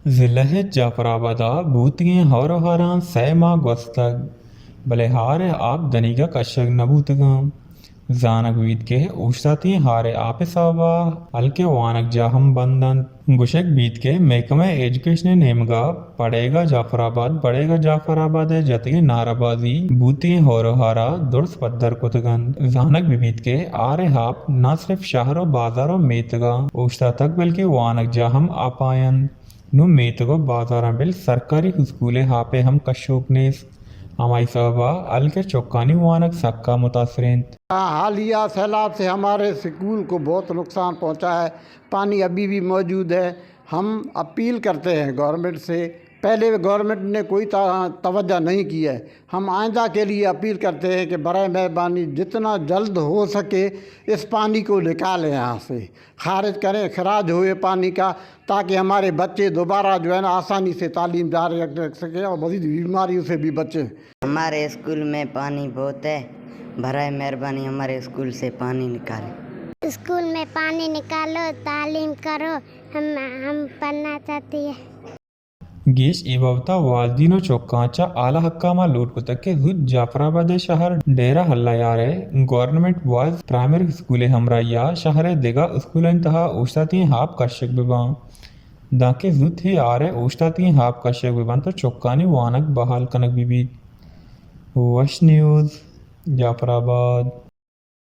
ضلع جعفر آباد ء بوتگیں ہور ء ہاراں سئے ماہ گوستگ، بلے ہار ء آپ دنیگا کشگ نہ بوتگاں۔ زانگ بیت کہ اوشتاتیں ہار ء آپ ء سوب ء ہلک ء وانگجاہ ہم بند انت۔ گوشگ بیت کہ محکمہ ایجوکیشن ء نیمگا پڑیگا جعفر آباد، پڑیگا جعفر آباد ء جتگیں نعربازی بوتگیں ہور ء ہارا درست پدر کتگ انت۔ زانگ بہ بیت کہ ہار ء آپ نہ صرف شہر ء بازار ء میتگاں اوشتاتگ، بلکہ وانگجاہ ہم آپاینت۔ نوں میتگ ء بازاراں بل سرکاری اسکول ء آپ ء ہم کشوک نیست۔ ہمائی سبب ء ہلک ء چکانی وانگ سکا متاثر انت۔ حالیہ سیلاب سے ہمارے اسکول کو بہت نقصان پہنچا ہے، پانی ابھی بھی موجود ہے۔ ہم اپیل کرتے ہیں گورنمنٹ سے، پہلے گورنمنٹ نے کوئی تا-، توجہ نہیں کی ہے۔ ہم آئندہ کے لیے اپیل کرتے ہیں کہ برائے مہربانی جتنا جلد ہو سکے اس پانی کو نکالیں یہاں سے، خارج کریں اخراج ہوئے پانی کا، تاکہ ہمارے بچے دوبارہ جو ہے نا آسانی سے تعلیم جاری رکھ سکیں اور مزید بیماریوں سے بھی بچیں۔ ہمارے اسکول میں پانی بہت ہے، برائے مہربانی ہمارے اسکول سے پانی نکالیں۔ اسکول میں پانی نکالو، تعلیم کرو، ہم ہم پڑھنا چاہتی ہے۔ گیش اے بابت ء والدین و چکاں چہ اعلی حکام ء لوٹ کتگ کہ زوت جعفر آباد ء شہر ڈیرہ اللہ یار ء گورنمنٹ بوائز پرائمری اسکول ء ہمراہی ء شہر ء دگہ اسکولانی تہا اوشتاتیں آپ کشگ بہ باں، دانکہ زوت ہے آر ء اوشتاتیں آپ کشگ بہ بنت و چکانی وانگ بحال کنگ بہ بیت۔ وش نیوز، جعفر آباد۔